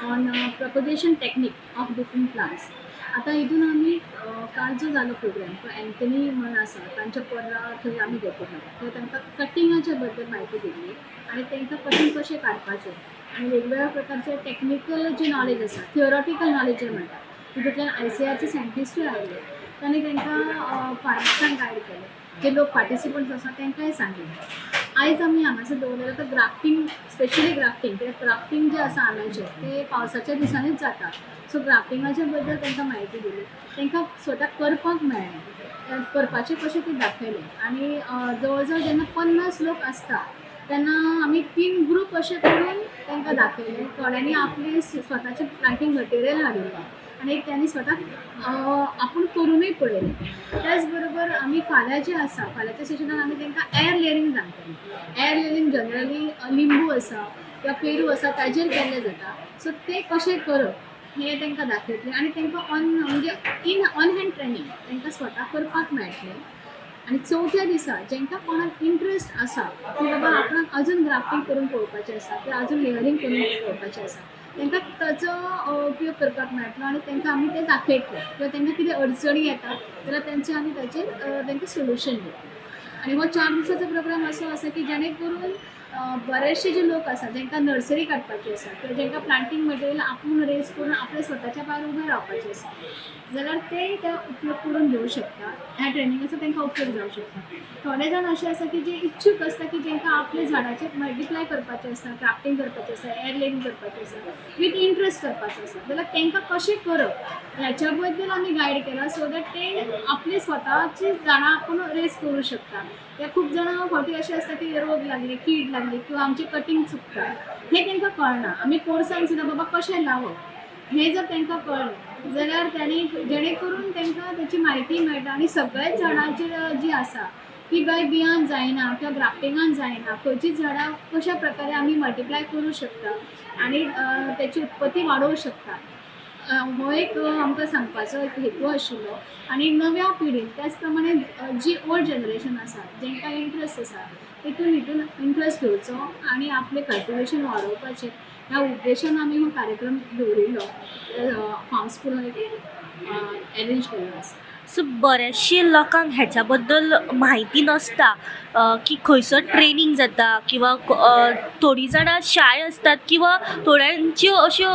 on propagation technique of different plants. आतां हितून आमी काल जो जालो प्रोग्राम, तो एंथनी म्हणून आसा, तांच्या पर्रा थंय आमी घेतिल्लो. थंय तांकां कटिंगाच्या बद्दल म्हायती दिल्ली आनी तांकां कटींग कशें काडपाचें आनी वेगवेगळ्या प्रकारचे टॅक्निकल जे नॉलेज आसा, थियोरॉटिकल नॉलेज जे म्हणटा, तितूंतल्यान आयसीएआरचे सायंटिस्टूय आयिल्ले. तांणी तांकां फार्मर्सांक गायड केलें. जे लोक पार्टिसिपंट्स आसा तांकांय सांगलें. आयज आमी हांगासर दवरलेलो तो ग्राफ्टींग, स्पेशली ग्राफ्टींग, कित्याक ग्राफ्टींग जें आसा आंब्याचें तें पावसाच्या दिसांनीच जाता. सो ग्राफ्टिंगाच्या बद्दल तांकां म्हायती दिली. तांकां स्वता करपाक मेळ्ळें, करपाचें कशें तें दाखयलें. आनी जवळ जवळ जेन्ना 50 लोक आसता तेन्ना आमी तीन ग्रूप अशे करून तांकां दाखयलें. थोड्यांनी आपलें स्वताचें प्लांटींग मटेरियल हाडिल्लें आनी त्यांनी स्वता आपूण करुनूय पळयलें. त्याच बरोबर आमी फाल्यां जें आसा, फाल्यांच्या सेशनान आमी तांकां एअर लेयरींग सांगतले. एअर लेयरींग जनरली लिंबू आसा किंवा पेरू आसा ताजेर केल्लें जाता. सो तें कशें करप हें तांकां दाखयतलें आनी तांकां ऑन म्हणजे इन ऑन हँड ट्रेनींग तांकां स्वता करपाक मेळटलें. आनी चवथ्या दिसा जांकां कोणाक इंट्रस्ट आसा की बाबा आपणाक अजून ग्राफ्टींग करून पळोवपाचें आसा किंवा अजून लेयरींग करून पळोवपाचें आसा, तांकां ताचो उपयोग करपाक मेळटलो आनी तांकां आमी तें दाखयतले किंवा तांकां कितें अडचणी येतात जाल्यार तेंचे आमी ताचेर तांकां सोल्युशन दितले. आनी हो 4 दिसाचो प्रोग्राम असो आसा की जेणे करून बरेचशे जे लोक आसा, जांकां नर्सरी काडपाची आसा किंवा जांकां प्लांटींग मटेरियल आपूण रेज करून आपल्या स्वताच्या पांयार उबें रावपाचें आसा जाल्यार ते त्या उपयोग करून घेवं शकता. ह्या ट्रेनिंगाचो तांकां उपयोग जावंक शकता. थोडे जाण अशे आसा की जे इच्छूक आसता की जांकां आपल्या झाडाचें मल्टिप्लाय करपाचें आसता, ग्राफ्टींग करपाचें आसा, एअर लेयरींग करपाचें आसा, विथ इंट्रस्ट करपाचो आसा जाल्यार तांकां कशें करप ह्याच्या बद्दल आमी गायड केलां, सो that ते आपली स्वताची झाडां आपूण रेज करूं शकता. कित्याक खूब जाणां फावटी अशें आसता की रोग लागले, कीड लागली किंवा आमचें कटींग चुकता, हें तांकां कळना. आमी कोर्सान सुद्दां बाबा कशें लावप हें जर तांकां कळ्ळें जाल्यार तांणी जेणे करून तांकां ताची म्हायती मेळटा. आनी सगळ्याच झाडांचेर जी आसा ती बाय बियान जायना किंवा ग्राफ्टिंगान जायना, खंयचीच झाडां कशा प्रकारे आमी मल्टिप्लाय करूं शकता आनी त्याची उत्पत्ती वाडोवंक शकता, हो एक आमकां सांगपाचो एक हेतू आशिल्लो. आनी नव्या पिढीन, त्याच प्रमाणे जी ओल्ड जनरेशन आसा, जांकां इंट्रस्ट आसा, तितून हितून इंट्रस्ट घेवचो आनी आपलें कल्टिवेशन वाडोवपाचें ह्या उद्देशान आमी हो कार्यक्रम दवरिल्लो. फार्म स्कूल एक एरेंज केल्लो आसा. सो बऱ्याचशे लोकांक ह्याच्या बद्दल म्हायती नासता की खंयसर ट्रेनींग जाता किंवां थोडीं जाणां शाय आसतात किंवां थोड्यांच्यो अश्यो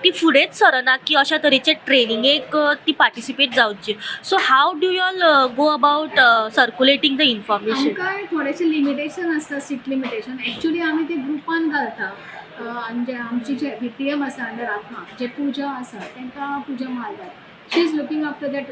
ती फुडेंच सरना की अशा तरेचे ट्रेनिंगेक ती पार्टिसिपेट जावची. So how do you all go about circulating the information? आमकां थोडेशे लिमिटेशन आसता, सीट लिमिटेशन. एक्चुली आमी ते ग्रुपान घालता आनी जे आमची जे बीटीएम आसा अंडर आत्मा, जे पुजा आसा, तांकां पुजा मालदार, she is looking after that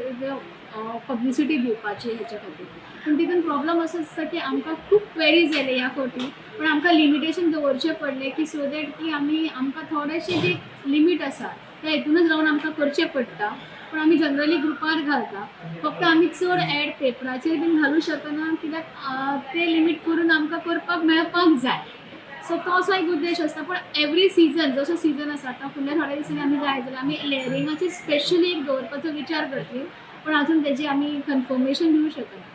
publicity दिवपाची हेच्या खातीर. पूण तितून प्रॉब्लम असो आसता की आमकां खूब क्वेरीज येयले ह्या फावटी, पूण आमकां लिमिटेशन दवरचें पडलें की सो that की आमी आमकां थोडेशे जे लिमीट आसा त्या हितूनच रावन आमकां करचें पडटा. पूण आमी जनरली ग्रुपार घालता. फक्त आमी चड एड पेपराचेर बीन घालूं शकना, कित्याक ते लिमीट करून आमकां करपाक मेळपाक जाय. सो तो असो एक उद्देश आसता. पूण एवरी सिजन, जसो सिजन आसा, आतां फुडल्या थोड्या दिसांनी आमी जाय जाल्यार आमी लेयरिंगाची स्पेशली एक दवरपाचो विचार करतली, पूण आजून तेजी आमी कन्फर्मेशन दिवं शकना.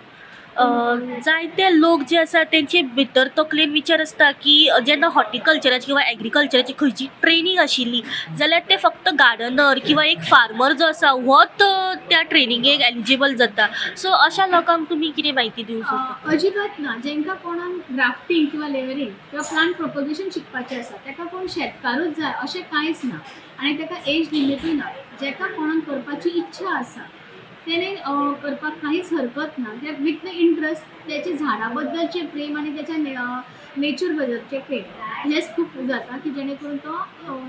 जायते लोक जे आसा तेंचे भितर तकलेन विचार आसता की जेन्ना हॉर्टिकल्चराची किंवा एग्रीकल्चराची खंयची ट्रेनींग आशिल्ली जाल्यार ते फक्त गार्डनर किंवा एक फार्मर जो आसा होच त्या ट्रेनिंगेक एलिजिबल जाता. सो अशा लोकांक तुमी कितें म्हायती दिवंक सोदता? अजिबात ना. जेंकां कोणाक ग्राफ्टींग किंवा लेयरींग किंवा प्लांट प्रोपगेशन शिकपाचें आसा ताका कोण शेतकारूच जाय अशें कांयच ना आनी ताका एज लिमिटूय ना. जेका कोणाक करपाची इच्छा आसा तेणे करपाक कांयच हरकत ना, कित्याक विथ the interest, तेचे झाडा बद्दलचें प्रेम आनी तेच्या नेचर बद्दलचें प्रेम हेंच खूब जाता की जेणे करून तो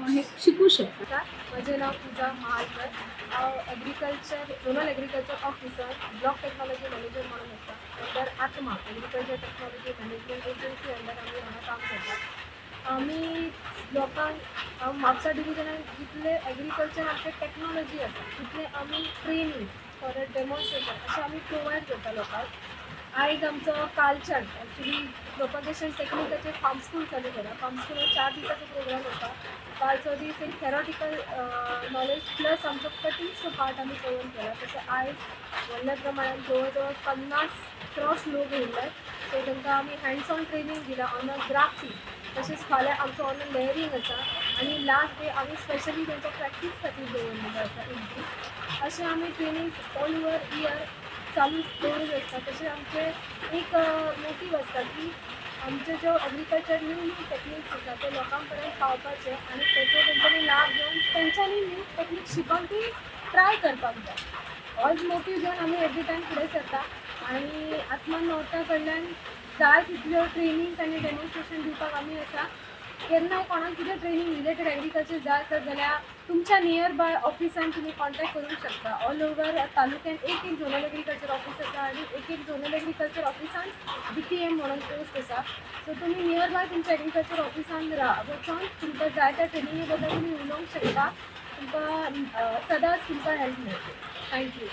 हें शिकूं शकता. म्हजें नांव पुजा महालकर. हांव agriculture zonal agriculture officer, block technology manager म्हणून आसा अंडर आत्मा, agriculture technology management agency under आमी हांगा काम करतात. आमी लोकांक म्हापसा डिविजनान जितले एग्रीकल्चर आमचे टॅक्नोलॉजी आसा तितले आमी ट्रेनींग फॉर अ डेमॉन्स्ट्रेशन अशें आमी प्रोवायड करता लोकांक. आयज आमचो कालच्यान एक्चुली प्रोपगेशन टेक्निकाचेर फार्म स्कूल चालू केला. फार्म स्कूल 4 दिसाचो प्रोग्राम आसा. कालचो दीस एक थेरॉटिकल नॉलेज प्लस आमचो कटिंग्सचो पार्ट आमी कवर केला. तशें आयज व्हडल्या प्रमाणान जवळ जवळ 50 क्रॉस लोक येयल्ले. सो तांकां आमी हँड्स ऑन ट्रेनींग दिलां ऑन अ ग्राफ्टींग. तशेंच फाल्यां आमचो ऑन अ लेयरींग आसा. आनी लास्ट डे आमी स्पेशली तेंच्या प्रॅक्टीस खातीर दवरलेलो आसा एक दीस. अशें आमी ट्रेनींग ऑल ओवर इयर चालू दवरूंक आसता. तशें आमचें एक मोटीव आसता की आमचे ज्यो एग्रीकल्चर न्यू न्यू टॅक्निक्स आसा ते लोकां पर्यंत पावपाचे आनी तेचो तेंच्यांनी लाभ घेवन तेंच्यांनी न्यू टॅक्नीक शिकोन ती ट्राय करपाक जाय. होच मोटीव घेवन आमी एवरी टायम फुडें सरता आनी आत्मा नोर्था कडल्यान जाय तितल्यो ट्रेनिंग्स आनी डेमॉन्स्ट्रेशन दिवपाक आमी आसा. केन्नाय कोणाक कितें ट्रेनींग रिलेटेड एग्रीकल्चर जाय आसत जाल्यार तुमच्या नियर बाय ऑफिसान तुमी कॉन्टेक्ट करूंक शकता. ऑल ओवर तालुक्यान एक एक झोनल एग्रीकल्चर ऑफीस आसा आनी एक एक झोनल एग्रीकल्चर ऑफिसान डीटीएम म्हणून पोस्ट आसा. सो तुमी नियर बाय तुमच्या एग्रीकल्चर ऑफिसान वचोन तुमकां जाय त्या ट्रेनिंगे बद्दल तुमी उलोवंक शकता. तुमकां सदांच तुमकां हेल्प मेळटली. Thank you.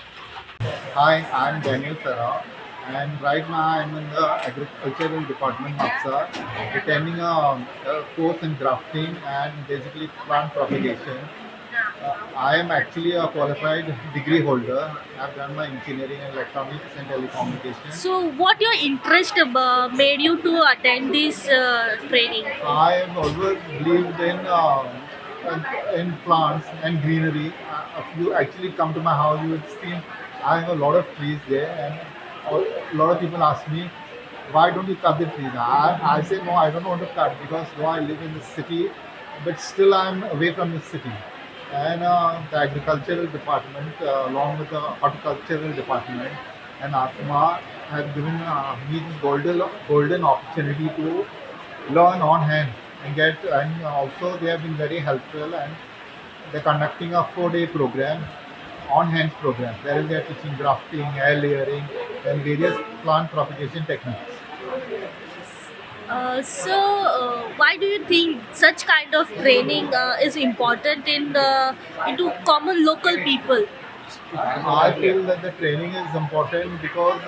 Hi, I'm Daniel Sarah, and right now I'm in the agricultural department, Mapsa, attending a course in grafting and basically plant propagation. I am actually a qualified degree holder. I've done my engineering in electronics and telecommunications. So what your interest made you to attend this training? I have always believed in plants and greenery. If you actually come to my house, you would see I have a lot of trees there, and a lot of people ask me, why don't you cut the trees? I say no, I don't want to cut because though I live in the city, but still I'm away from the city. And the agricultural department, along with the horticultural department and Atma, have given me this golden opportunity to learn on hand and get, and also they have been very helpful, and they're conducting a 4-day program, on hand program, wherein they are teaching grafting, air layering and various plant propagation techniques. So why do you think such kind of training is important in into common local people? I feel that the training is important because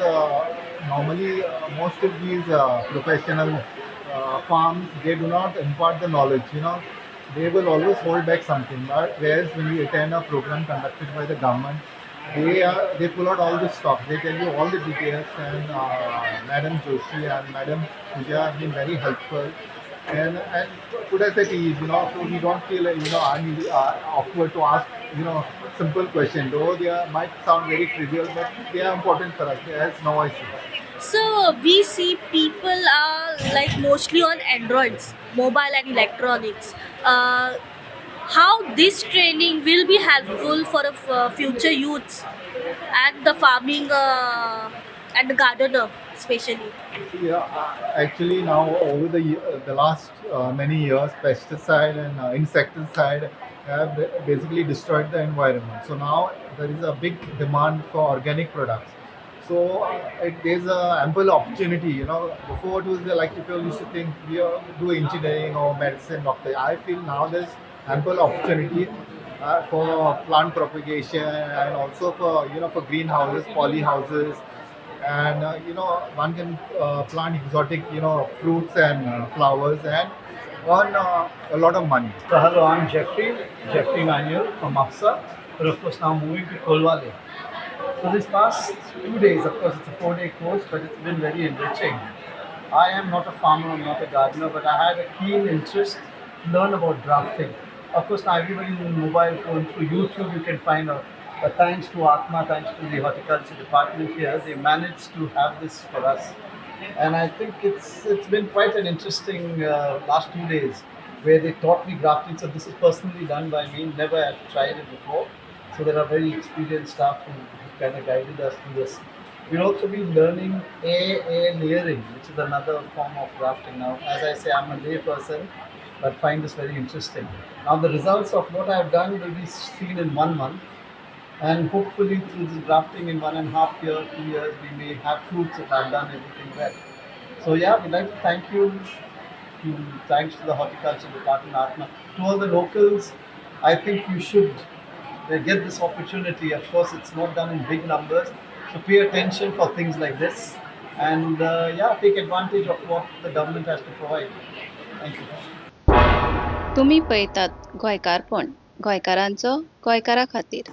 normally most of these professional farms, they do not impart the knowledge. They will always hold back something. But whereas when you attend a program conducted by the government, they pull out all the stops. They tell you all the details, and Madam Joshi and Madam Pooja have been very helpful. And put us at ease, so we don't feel awkward to ask simple question. Though they might sound very trivial, but they are important for us as novices. So we see people are like mostly on Androids, mobile and electronics. How this training will be helpful for a future youths and the farming and the gardener especially? Yeah, actually now over the last many years, pesticide and insecticide have basically destroyed the environment. So now there is a big demand for organic products. So there's a ample opportunity. Before it was like people used to think we do engineering or medicine, doctor. I feel now there's ample opportunity for plant propagation and also for for greenhouses, poly houses, and one can plant exotic fruits and flowers and earn a lot of money. So hello, I'm Jeffrey Manuel from Mapsa, but of course now moving to Colvale. So this past 2 days, of course it's a 4-day course, but it's been very enriching. I am not a farmer, I'm not a gardener, but I had a keen interest to learn about grafting. Of course now everybody's on mobile phone, through YouTube you can find out. But thanks to Atma, thanks to the horticulture department here, they managed to have this for us. And I think it's been quite an interesting last 2 days where they taught me grafting. So this is personally done by me, never had tried it before. So there are very experienced staff who kind of guided us through this. We'll also be learning air layering, which is another form of grafting. Now, as I say, I'm a lay person, but find this very interesting. Now, the results of what I've done will be seen in 1 month. And hopefully through this grafting in 1.5 years, 2 years, we may have fruits if I've done everything well. We'd like to thank you. Thanks to the horticulture department, Atma. To all the locals, I think you should get this opportunity. Of course, it's not done in big numbers, so pay attention for things like this, and take advantage of what the government has to provide. Thank you. तुमी पळयतात गोंयकारपण, गोंयकारांचो गोंयकारा खातीर.